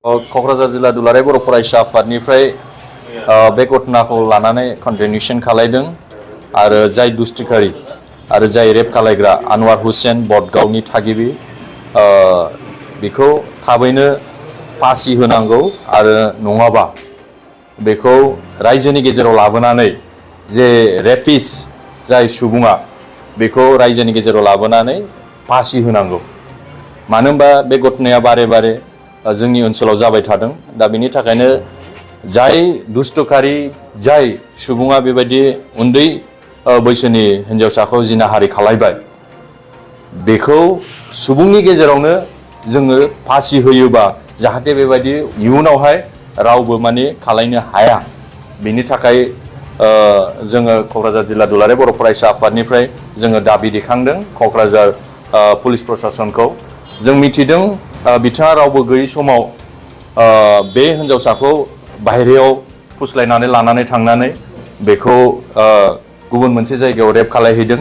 क'क्राझार जिल्ला दुलाराय बर' फरायसा आफादनिफ्राय बे घटनाखौ लानानै कन्टिनिउसन खालायदों आरो जाय दुस्थिखारि आरो जाय रेप खालायग्रा आनवार हुसेन बडगावनि थागिबि बेखौ थाबैनो फासि होनांगौ आरो नङाबा बेखौ रायजोनि गेजेराव लाबोनानै जे रेपिस्ट जाय सुबुङा बेखौ रायजोनि गेजेराव लाबोनानै फासि होनांगौ। मानो होनबा बे घटनाया बारे बारे जोंनि ओनसोलाव जाबाय थादों। दा बेनि थाखायनो जाय दुस्थखारि जाय सुबुङा बेबायदि उन्दै बैसोनि हिन्जावसाखौ जिनाहारि खालायबाय बेखौ सुबुंनि गेजेरावनो जोङो फासि होयोबा जाहाथे बेबायदि इयुनावहाय रावबो माने खालायनो हाया। बेनि थाखाय जोङो क'क्राझार जिल्ला दुलाराय बर' फरायसा आफादनिफ्राय जोङो दाबि दैखांदों क'क्राझार पुलिस प्रशासनखौ। जों मिथिदों बिथाङा रावबो गैयै समाव बे हिन्जावसाखौ बाहेरायाव फुस्लायनानै लानानै थांनानै बेखौ गुबुन मोनसे जायगायाव रेप खालायहैदों।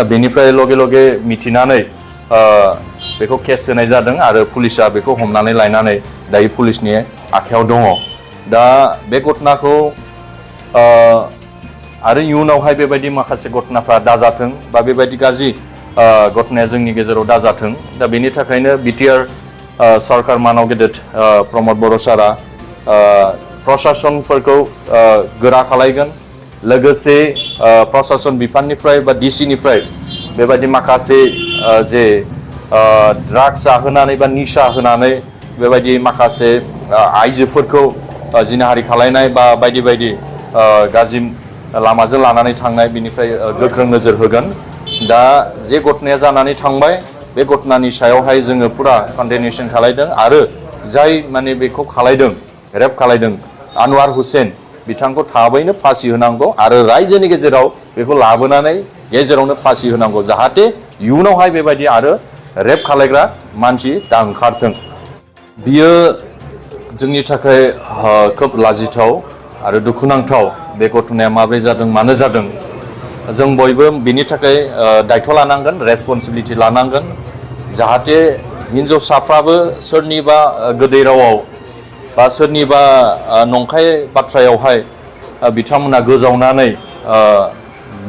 बेनिफ्राय लगे लगे मिथिनानै बेखौ केस होनाय जादों आरो पुलिसा बेखौ हमनानै लायनानै दायो पुलिसनि आखायाव दङ। दा बे घटनाखौ आरो इयुनावहाय बेबायदि माखासे घटनाफ्रा दाजाथों बा बेबायदि गाज्रि घटनाया जोंनि गेजेराव दाजाथों। दा बेनि थाखायनो बिटिआर सरकार मानाव गेदेर प्रमद बर' सारा प्रशासनफोरखौ गोरा खालायगोन। लोगोसे प्रशासन बिफाननिफ्राय बा डिसिनिफ्राय बेबायदि माखासे जे ड्राग्स जाहोनानै बा निसा होनानै बेबायदि माखासे आइजोफोरखौ जिनाहारि खालायनाय बा बायदि बायदि गाज्रि लामाजों लानानै थांनाय बेनिफ्राय गोख्रों नोजोर होगोन। दा जे घटनाया जानानै थांबाय बे घटनानि सायावहाय जोङो पुरा कन्टिनिउसन खालायदों आरो जाय माने बेखौ खालायदों रेप खालायदों आनवार हुसेन बिथांखौ थाबैनो फासि होनांगौ आरो रायजोनि गेजेराव बेखौ लाबोनानै गेजेरावनो फासि होनांगौ जाहाथे इयुनावहाय बेबायदि आरो रेप खालायग्रा मानसि दा ओंखारथों। बियो जोंनि थाखाय खोब लाजिथाव आरो दुखुनांथाव। बे घटनाया माबोरै जादों मानो जादों जों बयबो बिनि थाखाय दायथ' लानांगोन, रेसपन्सिबिलिटि लानांगोन जाहाथे हिन्जावसाफ्राबो सोरनिबा गोदै रावाव बा सोरनिबा नंखाय बाथ्रायावहाय बिथांमोना गोजावनानै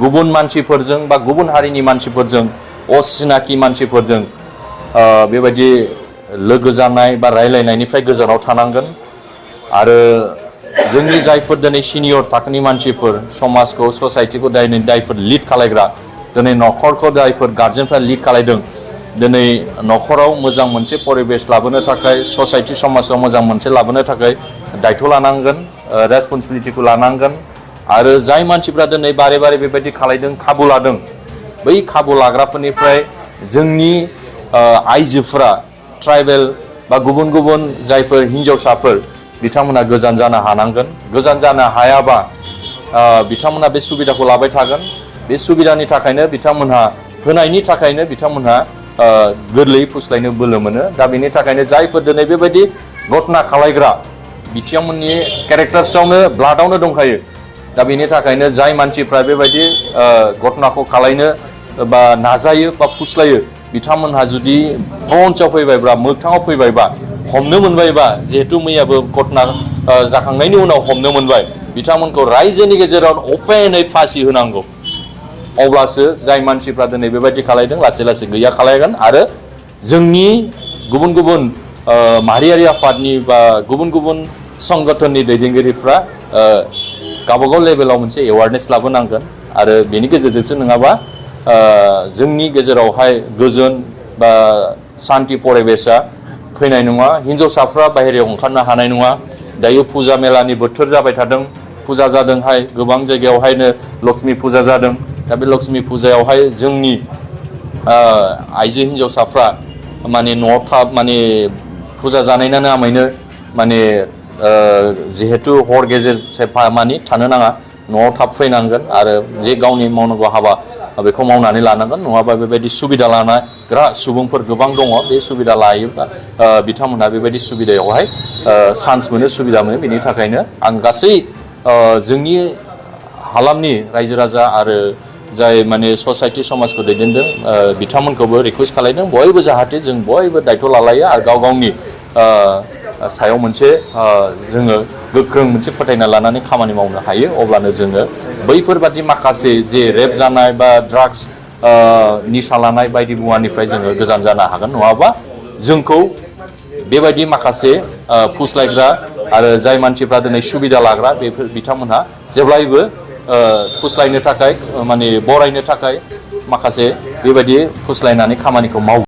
गुबुन मानसिफोरजों बा गुबुन हारिनि मानसिफोरजों असिनाखि मानसिफोरजों बेबायदि लोगो जानाय बा रायलायनायनिफ्राय गोजानाव थानांगोन। आरो जोंनि जायफोर दिनै सिनियर थाखोनि मानसिफोर समाजखौ ससाइटिखौ जायफोर लिड खालायग्रा दिनै न'खरखौ जायफोर गार्जेनफ्रा लिड खालायदों दिनै न'खराव मोजां मोनसे परिबेस लाबोनो थाखाय ससाइटि समाजाव मोजां मोनसे लाबोनो थाखाय दायथ' लानांगोन, रेसपन्सिबिलिटिखौ लानांगोन। आरो जाय मानसिफ्रा दिनै बारे बारे बेबायदि खालायदों खाबु लादों बै खाबु लाग्राफोरनिफ्राय जोंनि आइजोफोरा ट्राइबेल बा गुबुन गुबुन जायफोर हिन्जावसाफोर बिथांमोना गोजान जानो हानांगोन। गोजान जानो हायाबा बिथांमोना बे सुबिदाखौ लाबाय थागोन। बे सुबिदानि थाखायनो बिथांमोनहा होनायनि थाखायनो बिथांमोनहा गोरलैयै फुस्लायनो बोलो मोनो। दा बेनि थाखायनो जायफोर दिनै बेबायदि घटना खालायग्रा बिथांमोननि केरेक्टार्सआवनो ब्लाडआवनो दंखायो। दा बेनि थाखायनो जाय मानसिफ्रा बेबायदि घटनाखौ खालायनो बा नाजायो बा फुस्लायो बिथांमोनहा जुदि फ्रन्टआव फैबायबा मोगथाङाव फैबायबा हमनो मोनबायबा जिहेतु मैयाबो घटना जाखांनायनि उनाव हमनो मोनबाय बिथांमोनखौ रायजोनि गेजेराव अपेनै फासि होनांगौ। अब्लासो जाय मानसिफ्रा दिनै बेबायदि खालायदों लासै लासै गैया खालायगोन आरो जोंनि गुबुन गुबुन माहारियारि आफादनि बा गुबुन गुबुन संगठननि दैदेनगिरिफ्रा गावबागाव लेभेलाव मोनसे एवारनेस लाबोनांगोन आरो बेनि गेजेरजोंसो नङाबा जोंनि गेजेरावहाय गोजोन बा सान्ति परिबेसा फैनाय नङा। हिन्जावसाफ्रा बाहेरायाव ओंखारनो हानाय नङा। दायो फुजा मेलानि बोथोर जाबाय थादों, फुजा जादोंहाय गोबां जायगायावहायनो लक्ष्मी फुजा जादों। दा बे लक्ष्मी फुजायावहाय जोंनि आइजो हिन्जावसाफ्रा माने न'आव माने फुजा जानायनि नामैनो माने जिहेतु हर गेजेर माने थानो नाङा, न'आव थाब फैनांगोन आरो जे गावनि मावनांगौ हाबा बेखौ मावनानै लानांगोन। नङाबा बेबायदि सुबिदा लानाग्रा सुबुंफोर गोबां दङ। बे सुबिदा लायोब्ला बिथांमोनहा बेबायदि सुबिदायावहाय चान्स मोनो, सुबिदा मोनो। बेनि थाखायनो आं गासै जोंनि हालामनि रायजो राजा आरो जाय माने ससाइटि समाजखौ दैदेनदों बिथांमोनखौबो रिकुवेस्ट खालायदों बयबो जाहाथे जों बयबो दायथ' लालायो आरो गाव गावनि सायाव मोनसे जोङो गोख्रों मोनसे फोथायना लानानै खामानि मावनो हायो अब्लानो जोङो बैफोरबादि माखासे जे रेप जानाय बा ड्राग्स निसा लानाय बायदि मुवानिफ्राय जोङो गोजान जानो हागोन नङाबा जोंखौ बेबायदि माखासे फुस्लायग्रा आरो जाय मानसिफ्रा दिनै सुबिदा लाग्रा बेफोर बिथांमोनहा जेब्लायबो फुस्लायनो थाखाय माने बरायनो थाखाय माखासे बेबायदि फुस्लायनानै खामानिखौ मावो